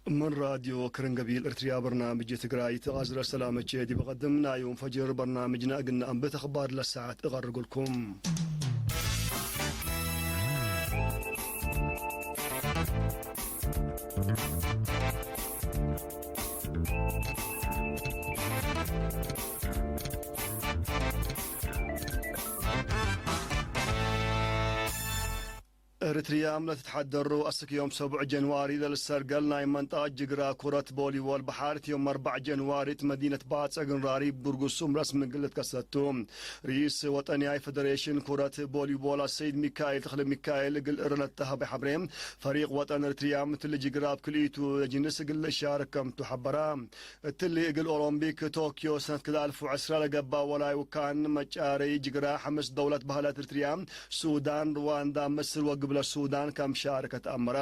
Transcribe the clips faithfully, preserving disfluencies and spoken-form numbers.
ምን ራድዮ ክርን ገቢል ኤርትርያ በርናምጅ ትግራይት፣ አዝረ ሰላመቼ ዲብ ቀድም ናዮም ፈጅር በርናምጅና እግል ነአንብት አኽባር ለሰዓት እቀርግልኩም። ኤሪትርያም ለትትሐደሩ፣ አስክ ዮም ሰቡዕ ጀንዋሪ ለልሰርገል ናይ መንጠቀት ጅግራ ኩረት ቮሊቦል በሐር፣ ዮም አርበዕ ጀንዋሪ እት መዲነት ባጽዕ ግንራሪ ቡርጉሱም ረስሚ እግል ልትከሰት ቱ። ርኢስ ወጠንያይ ፈደሬሽን ኩረት ቮሊቦል አሰይድ ሚካኤል ተክለ ሚካኤል እግል እርነ ለተሀበ ሐብሬ፣ ፈሪቅ ወጠን ኤሪትርያም እትሊ ጅግራ እብ ክልኢቱ ጅንስ እግል ልሻርክ ከምቱ ሐበራ። እትሊ እግል ኦሎምፒክ ቶክዮ ሰነት ክልኤ አልፍ ወዐስራ ለገብአ ወላይ ውካን መጫረይ ጅግራ፣ ሐምስ ደውለት በህለት ኤሪትርያ፣ ሱዳን፣ ሩዋንዳ፣ ምስር ወግብለ ሱዳን ከም ሻርከት አመረ።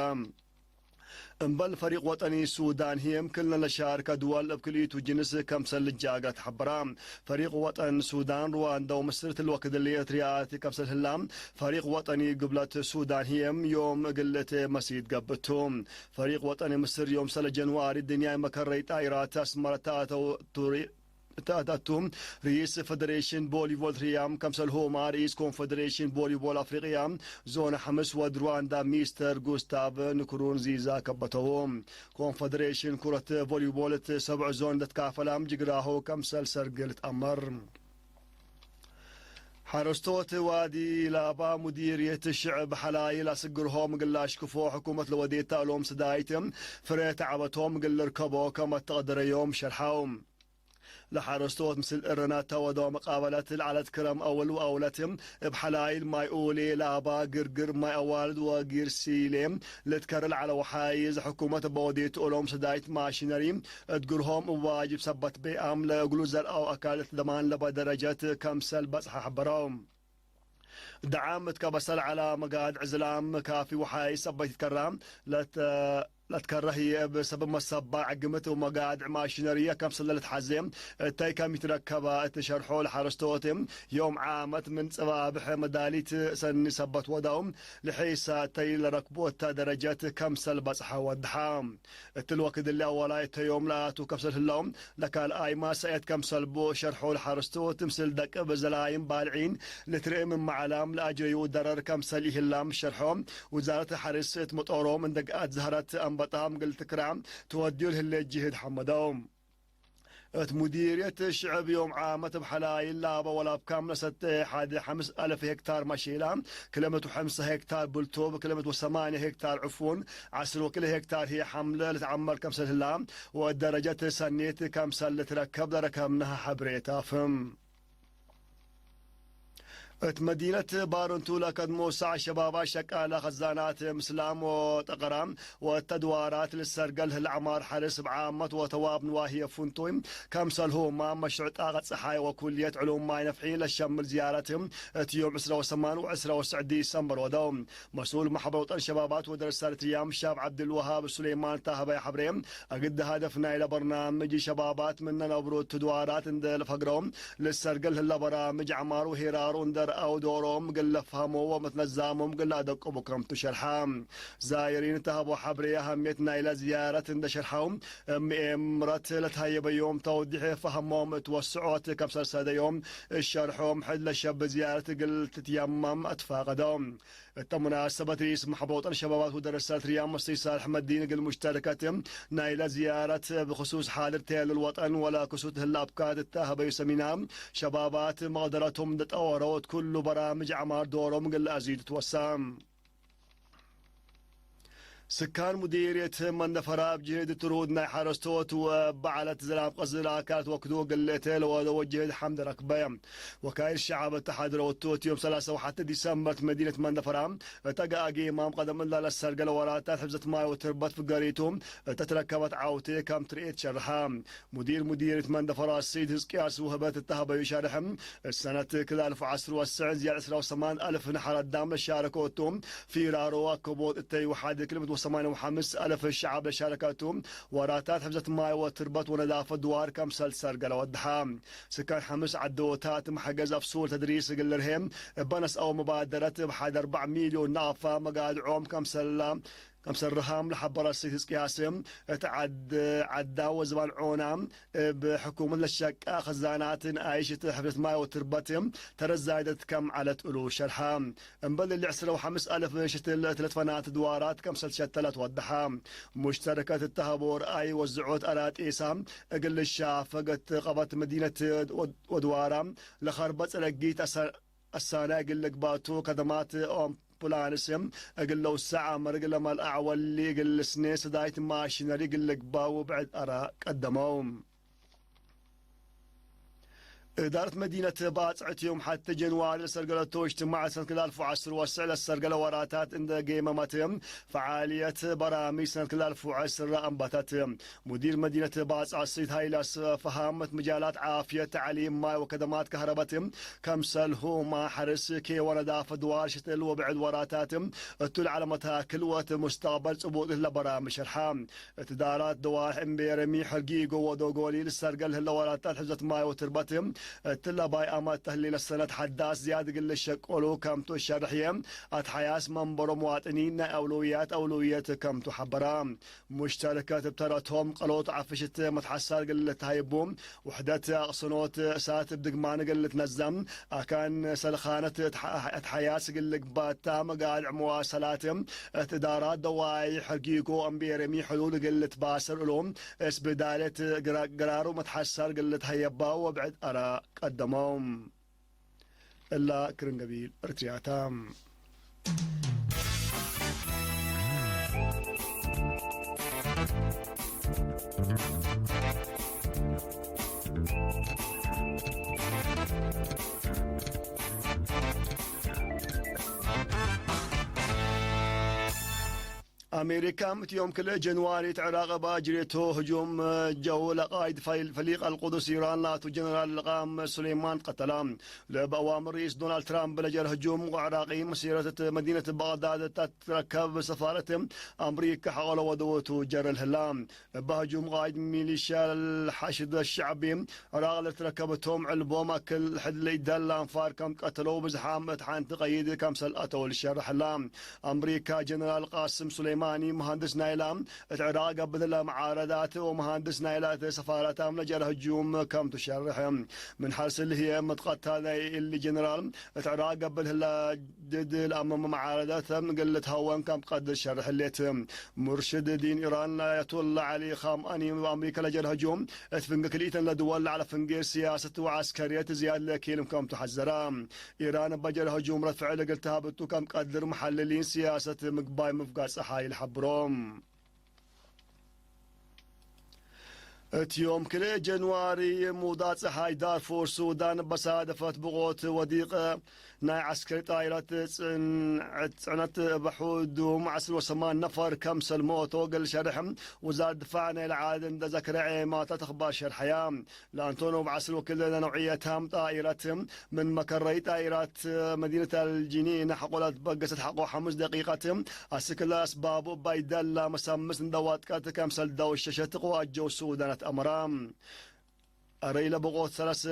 እምበል ፈሪቅ ወጠኒ ሱዳን ህዬም፣ ክልነ ለሻርከ ድወል እብ ክልኢቱ ጅንስ ከምሰል ልጃገረ ተሐበራ። ፈሪቅ ወጠን ሱዳን፣ ሩዋንዳ ወምስር እትሊ ወክድ እሊ ኤሪትርያ አቲ ከምሰል ህላ፣ ፈሪቅ ወጠኒ ግብለት ሱዳን ህዬም ዮም እግል እት መሲት ገብእ ቱ። ፈሪቅ ወጠኒ ምስር ዮም ሰለስ ጀንዋሪ ድንያይ መከረይ ጣይራት አስመረ ተአተው ቱሪ-፣ ተአተቱ። ርኢስ ፈደሬሽን ቮሊቦል ኤሪትርያም ከምሰልሁመ ርኢስ ኮንፈደሬሽን ቮሊቦል አፍሪቅያ ዞን ሐምስ ወድ ሩዋንዳ ሚስተር ጉስታቭ ንኩሩንዚዛ ከበተው። ኮንፈደሬሽን ኩረት ቮሊቦል እት ሰብዕ ዞን ለትካፈላም ጅግራሁ ከምሰል ሰርግል ትአመር። ሐረስቶት ዋዲ ላባ ሙዲርየት ሽዕብ ሐላይል አስግርሆም እግል ለአሽክፎ ሕኩመት ለወዴታ እሎም ሰዳይት ፍሬ ተዕበቶም እግል ልርከቦ ከመ ተቀደረዮም ሸርሐው። ለሐረስቶት ምስል እርነ ተወደው መቃበለት ለዐለት ክረም አውል ወአውለት እብ ሐላይል ማይ ኡሌ ላባ ግርግር ማይ አዋልድ ወጊርሲሌ ልትከረ ለዐለ ወሓይዝ ሕኩመት በወዴቱ እሎም ሰዳይት ማሽነሪ እት ግርሆም እብ ዋጅብ ሰበት ቤአም ለእግሉ ዘርአው አካል እት ደማን ለበ ደረጀት ከምሰል በጽሐ ሐበረው። ደዓም እት ከበሰ ለዐለ መጋድዕ ዝላም ካፊ ወሓይ ሰበት ይትከራ ለተ-፣ ለትከረ ህዬ እብ ሰበብ መሰባዕ ግምት ወመጋድዕ ማሽነርየ ከምሰል ለልትሐዜ እተይ ከም ይትረከበ እት ሸርሖ ለሐረስቶት ዮም ዓመት ምን ጽባብሕ መዳሊት ሰኒ ሰበት ወደው ለሒሳ እተይ ለረክቦ እተ ደረጀት ከምሰል በጽሐ ወድሐ። እትሊ ወክድ እሊ አወላይ እተ ዮም ለአቱ ከምሰል ህለው፣ ለካልኣይ ማሰአየት ከምሰል ቡ ሸርሖ ለሐረስቶት፣ ምስል ደቅብ ዘላይም ባልዒን ልትርኤ ምን መዓላም ለአጀዩ ደረር ከምሰል ኢህላም ሸርሖ፣ ውዛረት ሐርስ እት መጦሮም እንደ ገአት ዘህረት አንበጣም እግል ትክራ ትወድዩ ለህሌት ጅህድ ሐመደው። እት ሙዲርየት ሽዕብ ዮም ዓመት እብ ሐላይል ላበ ወላብካም ለሰተ ሐደ ሐምስ አልፍ ሄክታር መሼላ፣ ክልኤ ምእት ወሐምሳ ሄክታር ብልቶብ፣ ክልኤ ምእት ወሰማንያ ሄክታር ዕፉን፣ ዐስር ወክልኤ ሄክታር ህዬ ሐምለ ልትዐመር ከምሰል ህላ ወደረጀት ሰኔት ከምሰል ልትረከብ ለረከብናሀ ሐብሬ ታፍም። እት መዲነት ባረንቱ ለከድሞ ሳዕ ሸባባት ሸቃለ፣ ከዛናት፣ ምስላም ወጠቀራ ወተድዋራት ልሰርገል ህለ ዐማር ሐርስ እብ ዓመት ወተዋብ ንዋህየ ፍንቱይ፣ ከምሰልሁማ መሽሩዕ ጣቀት ጸሓይ ወኩልየት ዕሉም ማይ ነፍዒ ለሸምል ዝያረት እት ዮም ዕስራ ወሰማን ወዕስራ ወስዕ ዲሰምበር ወደው። መስኡል መሕበር ወጠን ሸባባት ወደረሳት ኤሪትርያም ሻብ ዐብድልወሃብ ሱሌማን ታህበይ ሐብሬ፣ እግል ሀደፍ ናይለ በርናምጅ ሸባባት ምነ ነብሮ ትድዋራት እንደ ለፈግረው፣ ልሰርገል ህለ በራምጅ ዐማር ወሄራሩ እንደ ረአው ዶሮም እግል ለፍሀሞ ወመትነዛሞም እግል ለአደቅቡ ከምቱ ሸርሐ። ዛይሪን ታህቦ ሐብሬ አሀምየት ናይለ ዝያረት እንደ ሸርሐው፣ እምኤምረት ለትሀየበዮም ተውዲሕ ፈሀሞም እት ወስዖት ከምሰል ሰደዮም እሸርሖም፣ ሕድ ለሸብ ዝያረት እግል ትትየመም አትፋቀደው። እተ ሙናሰበት ርኢስ መሕበር ወጠን ሸባባት ወደረሳት ኤሪትርያም መስተይ ሳልሕ መዲን እግል ሙሽተረከት ናይለ ዝያረት ብክሱስ ሓድር ቴለል ወጠን ወለክሱት ህለ አብካት እተ ሀበዩ ሰሚናር፣ ሸባባት መቅደረቶም እንደ ጠወረው እት ኩሉ በራምጅ ዐማር ዶሮም እግል ለአዚዱ ትወሳ። ስካን ሙዲርየት መንደፈራ እብ ጅህድ ትሩድ ናይ ሐረስቶት ወበዐለት ዝላም ቀዝል አካላት ወክዱ እግል ልእቴ ለወደወ ጅህድ ሐምድ ረክበ። ወካይል ሸዐብ እተ ሐድረውቱ እት ዮም ሰላሳ ወሐቴ ዲሰምበር እት መዲነት መንደፈራ እተ ገአጌ እማም ቀደም እላ ለሰርገለ ወራታት ሕፍዘት ማይ ወትርበት ፍገሪቱ እተ ትረከበት ዐውቴ ከም ትርኤት ሸርሐ። ሙዲር ሙዲርየት መንደፈራ ሰይድ ህዝቅያስ ውህበት እተ ሀበዩ ሸርሐ፣ እት ሰነት ክልኤ አልፍ ወዐስር ወስዕን ዝያድ ዕስራ ወሰማን አልፍ ነሐር አዳም ለሻረከቱ ፊራሮ አከቦት እተይ ወሐድ ክልኤ ምእት ወሰማንያ ወሐምስ አልፍ ሸዐብ ለሻረከቱ ወራታት ሕፍዘት ማይ ወትርበት ወነዳፈት ድዋር ከምሰል ሰርገለ ወድሐ። ስካን ሐምስ ዐዶታት እም ሐገዝ አፍሱል ተድሪስ እግል ልርሄ እበ ነስአው መባደረት እብ ሐድ አርበዕ ሚልዮን ናፋ መጋድዖም ከምሰላ ከምሰል ረሃም ለሐበረ እሲት ህዝቅያስ፣ እት ዐድ ዐዳ ወዝባን ዖና እብ ሕኩመት ለሸቃ ከዛናት ንኣይሽ እት ሕፍዘት ማይ ወትርበት ተረት ዛይደት ከም ዐለት እሉ ሸርሐ። እምበል እሊ ዕስረ ወሐምስ አልፍ ሽትል እት ለትፈናተ ድዋራት ከምሰል ሸተለት ወደሐ። ሙሽተረከት እተ ሀቦ ረአይ ወዝዖት አራጤሳ እግል ልሻፈግ እት ቀበት መዲነት ወድዋራ ለከርበ ጽረጊት አሳ-፣ አሳናይ እግል ልግባቱ ከደማት ኦምፑላንስ እግል ለውሰዕ አመርግ ለመልአ ወሊ እግል ልስኔ ሰዳይት ማሽነሪ እግል ልግባው ብዕድ አራ ቀደመው። እዳረት መዲነት ባጽዕ እት ዮም ሐቴ ጀንዋሪ ለሰርገለቶ እጅትማዕ ሰነት ክልተ አልፍ ወዐስር ወስዕ ለሰርገለ ወራታት እንደ ጌመመት፣ ፈዓልየት በራምጅ ሰነት ክልተ አልፍ ወዐስር አንበተት። ሙዲር መዲነት ባጽዕ ሰይድ ሀይለ አስፈሃም፣ እት መጃላት ዓፍየት፣ ተዕሊም፣ ማይ ወከደማት ከህረበት፣ ከምሰልሁመ ሐርስ፣ ኬወ፣ ነዳፈ ድዋር ሽትል ወብዕድ ወራታት እቱ ለዐለ መታክል ወእት ሙስተቅበል ጽቡጥ ለበራምጅ ሸርሐ። እት ዳራት ደዋርሕ እምቤረሚ፣ ሕርጊጎ ወዶጎሊ ልሰርገል ህለ ወራታት ሕፍዘት ማይ ወትርበት፣ እትለ ባይ አመት ተህሌነ ሰነት ሐዳስ ዝያድ እግል ልሸቆሉ ከምቱ ሸርሕየ፣ አትሐያስ መንበሮ መዋጥኒን ናይ አውለውያት አውለውየት ከምቱ ሐበራ። ሙሽተረከት እብ ተረቶም ቀሎት ዐፍሽት መትሐሳር እግል ልትሀይቡ፣ ውሕደት አቅሰኖት እሳት እብ ድግማን እግል ልትነዘም፣ አካን ሰልኻነት እት ሐ-፣ እት ሐያስ እግል ልግባታ፣ መጋድዕ መዋሰላት እት እዳራት ደዋይ ሕርጊጎ እምቤረሚ ሕሉል እግል ልትባሰር እሉ፣ እስብዳለት ግራ-፣ ግራሩ መትሐሳር እግል ልትሀየባ ወብዕድ አራ ቀደመው። እላ ክርን ገቢል እርትርያታ። አሜሪካም እት ዮም ክልኤ ጀንዋሪ እት ዕራቅ እበ አጅሬቶ ህጁም ጀው ለቃይድ ፈሊቅ አልቁዱስ ኢራን ላቱ ጀነራል ልቃም ሱሌማን ቀተላ። ለእብ አዋምር ርኢስ ዶናልድ ትራምፕ ለጀረ ህጁም ወዕራቂ መሲረት እት መዲነት ባግዳድ እተ ትትረከብ ሰፋረት አምሪካ ሐቆለ ወደወቱ ጀረ ለህላ። እበ ህጁም ቃይድ ሚሊሻ ለሐሽድ ሸዕቢ ዕራቅ ለትረከበቶም ዕልቦም አክል ሕድ ለኢደላ አንፋር ከም ቀተለው ብዝሓም እት ሐንቲ ቀይድ ከምሰል አተው ልሸረሐላ። አምሪካ ጀነራል ቃስም ሱሌማኒ መሃንድስ ናይላ እት ዕራቅ ገብእ ለመዓረዳት ወመሃንድስ ናይላ እት ሰፋራታም ለጀረ ህጁም ከም ትሸርሕ። ምን ሐርስ ልህየ ምትቀታ ናይ እሊ ጀነራል እት ዕራቅ ገብእ ለህላ ድድ ለአመመ መዓረዳት እግል ልትሀወን ከም ትቀድር ሸርሕ ህሌት። ሙርሽድ ዲን ኢራን አያቶላ ዐሊ ኻምአኒ እብ አምሪካ ለጀረ ህጁም እት ፍንጌ ክልኢተን ለድወል ለዐለ ፍንጌ ስያሰት ወዐስከርየት ዝያድ ለኬልም ከም ቱ ሐዘራ። ኢራን እበ ጀረ ህጁም ረድ ፍዕል እግል ተሀብ እቱ ከም ቀድር መሐልሊን ስያሰት ምግባይ ምፍጋር ጸሓይ ለሐብሮም። እት ዮም ክልኤ ጀንዋሪ ሙዳት ጸሓይ ዳርፉር ሱዳን በሳደፈት ብቆት ወዲቅ ናይ ዐስከሪ ጣይረት ጽዕነት እብ ሑዱም ዐስር ወሰማን ነፈር ከምሰል ሞቶ እግል ሸርሕ ውዛረት ድፋዕ ናይ ለዓድ እንደ ዘክረ ዔማታት አኽባር ሸርሐያ። ለአንቶኖቭ ዐስር ወክልኤ ነውዕየታም ጣኢረት ምን መከረይ ጣኢራት መዲነት አልጂኒን ሐቆ ለትበገሰት ሐቆ ሐምስ ደቂቀት አስክ ለአስባቡ እባይ ደላ መሳምስ እንደ ዋጥቀት ከምሰል ደውሸሸት ቅዋት ጀው ሱዳን አትአመራ። አረይ ለብቆት ሰለስ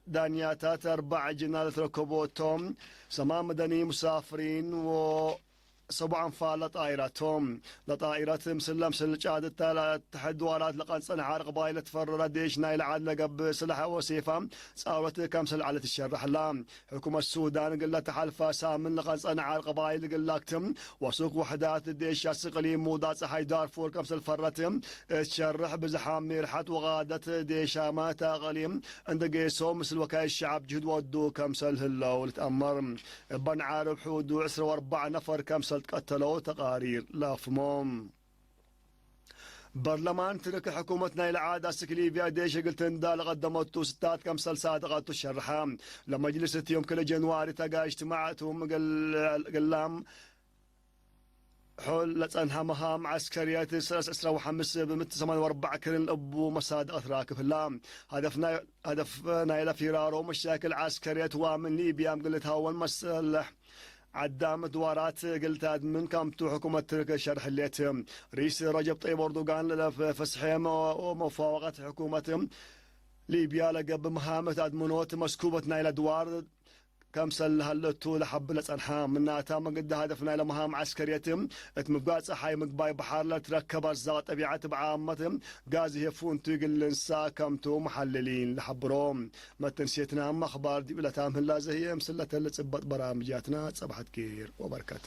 ዳንያታት አርበዕ ጅና ለትረከቦ ቶም፣ ሰማን መደኒ ሙሳፍሪን ወ ሰቡዕ አንፋር ለጣኢራት ቶም። ለጣኢራት ምስለ ምስል ጫድታ ለአተሐድ ድዋላት ለቀንጸ ነዓር ቅባይል ለትፈረረ ዴሽ ናይ ለዓድ ለገብእ ስላሕ ወሴፋ ጻውረት ከምሰል ዐለት ትሸረሕ እላ። ሕኩመት ሱዳን እግል ለተሐልፈ ሳምን ለቀንጸ ነዓር ቅባይል እግል ላክትም ወሱክ ውሕዳት ዴሽ አስቅሊም ሙዳት ጸሓይ ዳርፉር ከምሰል ፈረት እት ሸርሕ ብዝሓም ሜርሐት ወቃደት ዴሻመ እት አቅሊም እንዴ ጌሶ ምስል ወካይል ሸዐብ ጅህድ ወዱ ከምሰል ህለው ልትአመር። እበን ዓርብ ሑዱ ዕስረ ወአርበዕ ነፈር ከምሰል ትቀተለው ተቃሪር ለአፍሞ። በርለማን ትርክ ሕኩመት ናይለ ዓድ አስክ ሊብያ ዴሽ እግል ትንዳ ለቀደመቱ ስታት ከምሰል ሳድቀቱ ሸርሐ። ለመጅልስ እት ዮም ክልኤ ጀንዋሪ ተጋ እጅትማዕ እቱም እግል-፣ እግላም ሖል ለጸንሐ መሃም ዐስከርየት ሰለስ ዕስራ ወሐምስ ብምት ሰማንያ ወአርበዕ ክርን እቡ መሳድቀት ራክብ ህላ። ሀደፍ ናይ-፣ ሀደፍ ናይለ ፊራሮ መሻክል ዐስከርየት ዋምን ሊብያም እግል ልትሀወን መሰለሕ ዐዳም ድዋራት እግል ተአድምን ከምቱ ሕኩመት ትርክ ሸርሕ ህሌት። ሪስ ረጀብ ጠይብ ኤርዶጋን ለፈስሐ መ-፣ መፋወቀት ሕኩመት ሊብያ ለገብእ መሃም እት አድምኖት መስኩበት ናይለ ድዋር ከምሰል ለሀለቱ ለሐብ ለጸንሐ፣ ምናተ መግድ ሀደፍ ናይለ መሃም ዐስከርየት እት ምብጋጽ ጸሓይ ምግባይ በሐር ለልትረከብ አርዛቅ ጠቢዐት ብዓመት ጋዝ ህፉ እንቱ እግል ልንሳ ከምቱ መሐልሊን ለሐብሮ። መትንሴትናም አኽባር ዲብ ለታም ህላ ዘህየ ምስለተ ለጽበጥ በራምጃትና ጸብሐት ኬር ወበርከት።